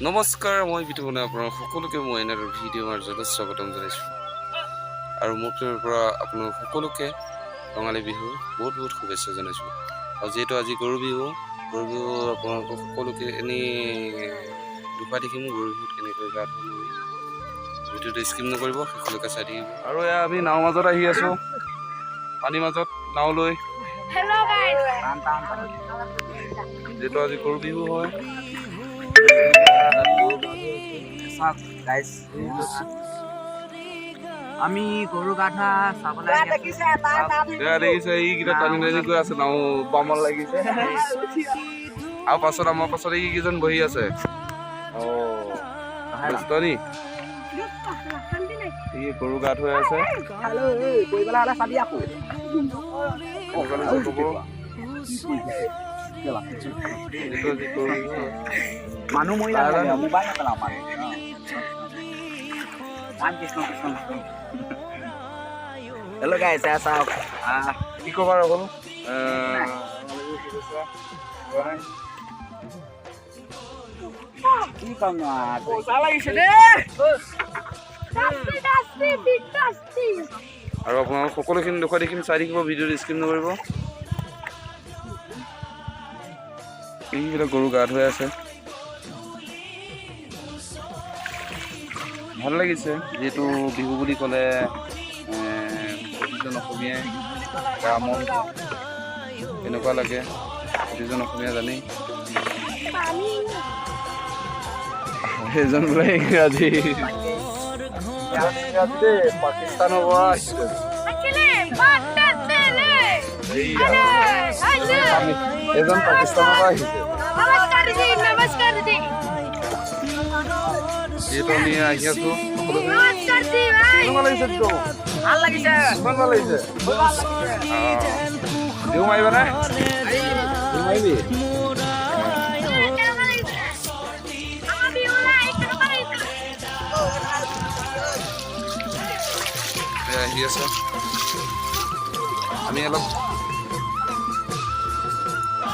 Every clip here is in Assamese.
নমস্কাৰ, মই বিতুপনে আপোনালোক সকলোকে মই এনে এটা ভিডিঅ' মাজলৈ স্বাগতম জনাইছোঁ আৰু মোৰ ফালৰ পৰা আপোনালোক সকলোকে ৰঙালী বিহুৰ বহুত বহুত শুভেচ্ছা জনাইছোঁ। আৰু যিহেতু আজি গৰু বিহু, গৰু বিহু আপোনালোকক সকলোকে এনেই দেখুৱাই থাকিম গৰু বিহুত কেনেকৈ গা ধুম আমি। ভিডিঅ'টো স্কিপ নকৰিব, শেষলৈকে চাই থাকিব। আৰু এয়া আমি নাৱৰ মাজত আহি আছোঁ, পানীৰ মাজত নাও লৈ। Hello' guys. যিহেতু আজি গৰু বিহু হয়। চাওক গাইছ, আমি গৰু গা ধোৱা চাবলৈ আহি আছো। এয়া দেখিছে, এইকেইটা টানি টানি গৈ আছে, নাও বামত লাগিছে। আৰু পাছত আমাৰ পাছত এইকেইজন বহি আছে। অ ব্যস্ত নি? ই গৰু গা ধুৱাই আছে। কৰিবলৈ হ'লে চাবি আকৌ। কেনেকুৱা লাগিছে ক'ব। এইটো আজি গৰু বিহু হয়। মানুহ মৰি যাব, মোবাইল নেপেলাওঁ মানুহ। ৰাম কৃষ্ণ কৃষ্ণ। হেল্ল' গাইছ, এয়া চাওক। কি ক'বা ৰাহুল? শুভেচ্ছা। কি ক'ম নো আৰু? Tasty tasty tasty. আৰু আপোনালোক সকলোখিনি দেখুৱাই থাকিম, চাই থাকিব, ভিডিঅ'টো স্কিপ নকৰিব। এইবিলাক গৰু গা ধুৱাই আছে, ভাল লাগিছে। যিহেতু বিহু বুলি ক'লে প্ৰতিজন অসমীয়াই গা মন কেনেকুৱা লাগে প্ৰতিজন অসমীয়া জানেই। সেইজন বোলে ইংৰাজী দেই, পাকিস্তানৰ পৰা আহিছে। আচলে বাটাতেলে। এইয়া, এজন পাকিস্তানৰ পৰা আহিছে। নমস্কাৰ জি, নমস্কাৰ জি। যিহেতু আমি আহি আছো সকলোখিনি। নমস্কাৰ জি ভাই। কেনেকুৱা লাগিছে তো? ভাল লাগিছে। কিমান ভাল লাগিছে? বিহু মাৰিবানে? বিহু মাৰিবি? কেনেকুৱা লাগিছে আমাৰ বিহু লাই? কেনেকুৱা লাগিছে? এই আহি আছে।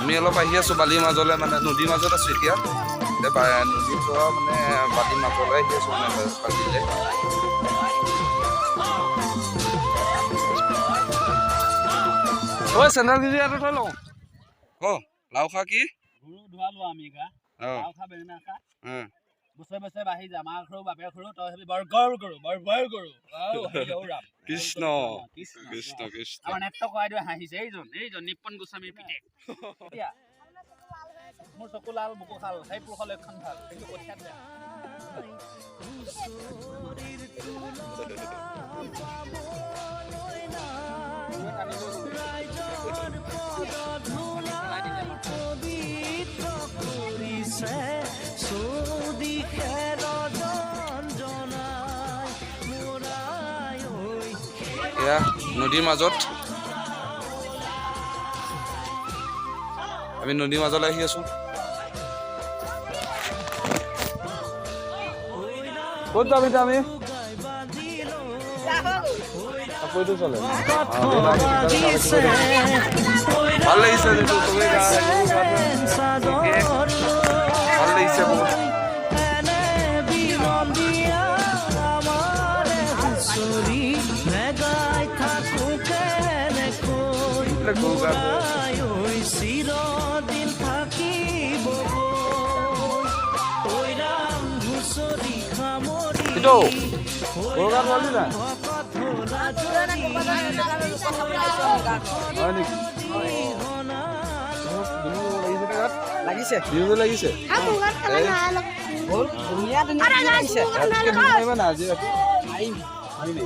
আমি অলপ আহি আছো বালিৰ মাজলৈ, মানে নদীৰ মাজত আছো এতিয়া। এতিয়া নদীৰ পৰা মানে বালিৰ মাজলৈ আহি আছো, মানে বালিলে। ঐ, চেণ্ডেল কেজি ইয়াতে থৈ লওঁ। ক, লাও খা কি? গৰু ধোৱালো আমি গা। লাও খা, বেঙেনা খা, বছৰে বছৰে বাঢ়ি যা, মাৰ সৰু বাপেৰ সৰু, তই হবি বৰ গৰু গৰু বৰ বৰ গৰু। ঔ হৰি ঔ ৰাম। কৃষ্ণ। কৃষ্ণ। কৃষ্ণ কৃষ্ণ। আমাৰ নেটৱৰ্ক আইদেউ হাঁহিছে। এইজন নিপন গোস্বামীৰ পিতেক। এতিয়া মোৰ চকু লাল, বুকু খাল, সেই পুৰুষৰ লক্ষণ ভাল, কিন্তু কঠীয়াত বেয়া। টানি লৈ গ'লো। পেলাই দিলে আমাৰ। এয়া নদীৰ মাজত, আমি নদীৰ মাজলৈ আহি আছো। ক'ত যাম এতিয়া আমি? চাপৰিটো চলে, ভাল লাগিছে। যিটো চবেই গা ভাল লাগিছে বহুত। এইবিলাক গৰু গা ধুৱাই আছে। এইটো গৰু গা ধুৱালি নাই? হয় নেকি? বিহু লাগিছে নে গাত? লাগিছে। বিহু লাগিছে। বহুত ধুনীয়া ধুনীয়া লাগিছে। ৰাতিকে বিহু মাৰিবা নাই আজি ৰাতি? মাৰিম। মাৰিবি?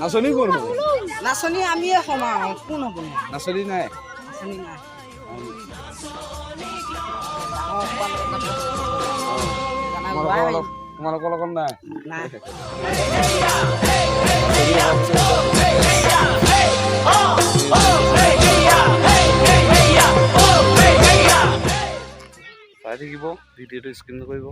নাচনী কোন হ'ব? নাচনী আমিয়ে সোমাওঁ, কোন হ'ব নো? নাচনী নাই? নাচনী নাই। তোমালোকৰ অলপ, তোমালোকৰ লগত নাই? নাই। চাই থাকিব, ভিডিঅ'টো স্কিপ নকৰিব।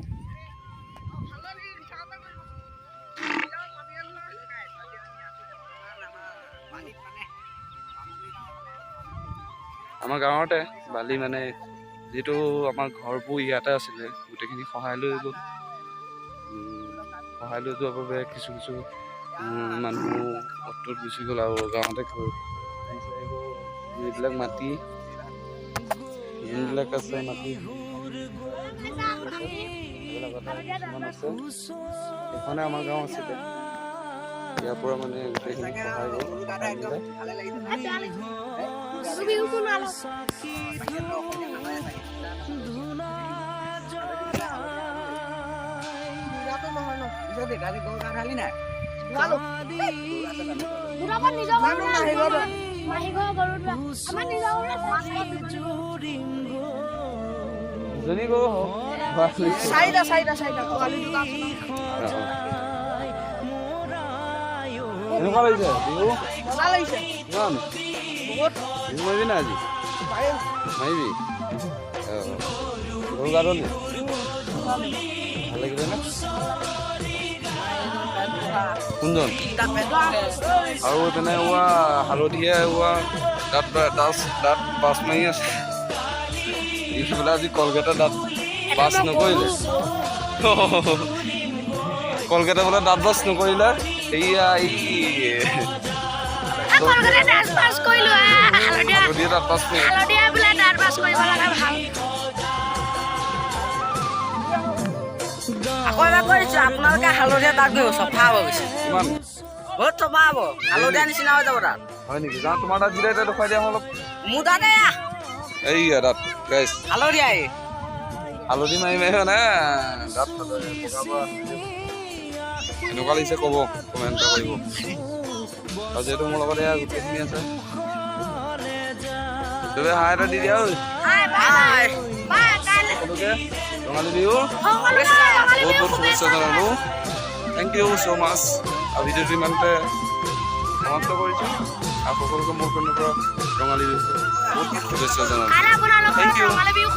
আমাৰ গাঁৱতে বালি মানে যিহেতু আমাৰ ঘৰবোৰ ইয়াতে আছিলে, গোটেইখিনি খহাই লৈ গ'ল। খহাই লৈ যোৱাৰ বাবে কিছু কিছু মানুহ অ'ত গুচি গ'ল আৰু গাঁৱতে ঘৰ বিচাৰিব। এইবিলাক মাটি যোনবিলাক আছে, মাটি এইবিলাকতে কিছুমান আছে। এইখনে আমাৰ গাঁও আছিলে। ইয়াৰ পৰা মানে গোটেইখিনি খহাই গ'ল, খহাই নিলে। ভালে লাগিছে। গৰু বিহু কোন ভাল? বাহিৰত অসমীয়া খানাই থাকে। নহয় ন? পিছে দেউতা গৰু গা ধুৱালি নাই? ধুৱালো। গৰু আছে তাতে। বুঢ়াবৰ নিজৰ গৰু জানো নাই, মাহী ঘৰৰ মাহী ঘৰৰ গৰু ধোৱা। আমাৰ নিজৰ গৰু আছে। দুজনী গৰু হওক। চাৰিটা, চাৰিটা, চাৰিটা পোৱালি দুটা আছে ন। কেনেকুৱা লাগিছে বিহু? মজা লাগিছে। কিমান বহুত। বিহু মাৰিবি নাই আজি? পাৰিম। মাৰিবি। অঁ, গৰু গা ধুলি, ভাল লাগিলে নে? কোনজন? তিনিটা পেট আছে। আৰু এইপিনে ওৱা হালধীয়া ওৱা দাঁত দাঁত দাঁত বাছ মাৰি আছে। ই বোলে আজি কলগেটৰ দাঁত বাছ নকৰিলে, কলগেটে বোলে দাঁত বাছ নকৰিলে। এইয়া এই কলকাতা দাঁত ব্ৰাছ কৰিলো। হালধীয়া। হালধীয়া দাঁত বাছ কৰি হালধীয়া বোলে দাঁত ব্ৰাছ কৰিব লাগে ভাল। আকৌ এবাৰ কৈ দিছো, আপোনালোকে হালধীয়া দাঁত কৰিব, চফা হ'ব গৈছে। কিমান? বহুত চফা হ'ব, হালধীয়া নিচিনা হৈ যাব দাঁত। হয় নেকি? যাওঁ, তোমাৰ দাঁত যেতিয়া এতিয়া দেখুৱাই দিয়া অলপ। মোৰ দাঁত এয়া। এইয়া দাঁত গাইছ। হালধীয়া এই। হালধি মাৰি মাৰি মানে দাঁত বগাব। এনেকুৱা লাগিছে ক'ব, কমেণ্ট কৰিব। আৰু যিহেতু মোৰ লগত এয়া গোটেইখিনি আছে, চবে হাই এটা দি দিয়া ঐ। হাই, বাই। হাই। বাই কাইলৈ। সকলোকে ৰঙালী বিহুৰ সকলোকে ৰঙালী বহুত বিহু বহুত শুভেচ্ছা শুভেচ্ছা জনালোঁ। Thank you so much. আৰু ভিডিঅ'টো ইমানতে সমাপ্ত কৰিছোঁ আৰু সকলোকে মোৰ ফালৰ পৰা ৰঙালী বিহু বহুত বহুত শুভেচ্ছা জনালোঁ। কাইলৈ আপোনালোকৰ Thank you. Rongali Bihu.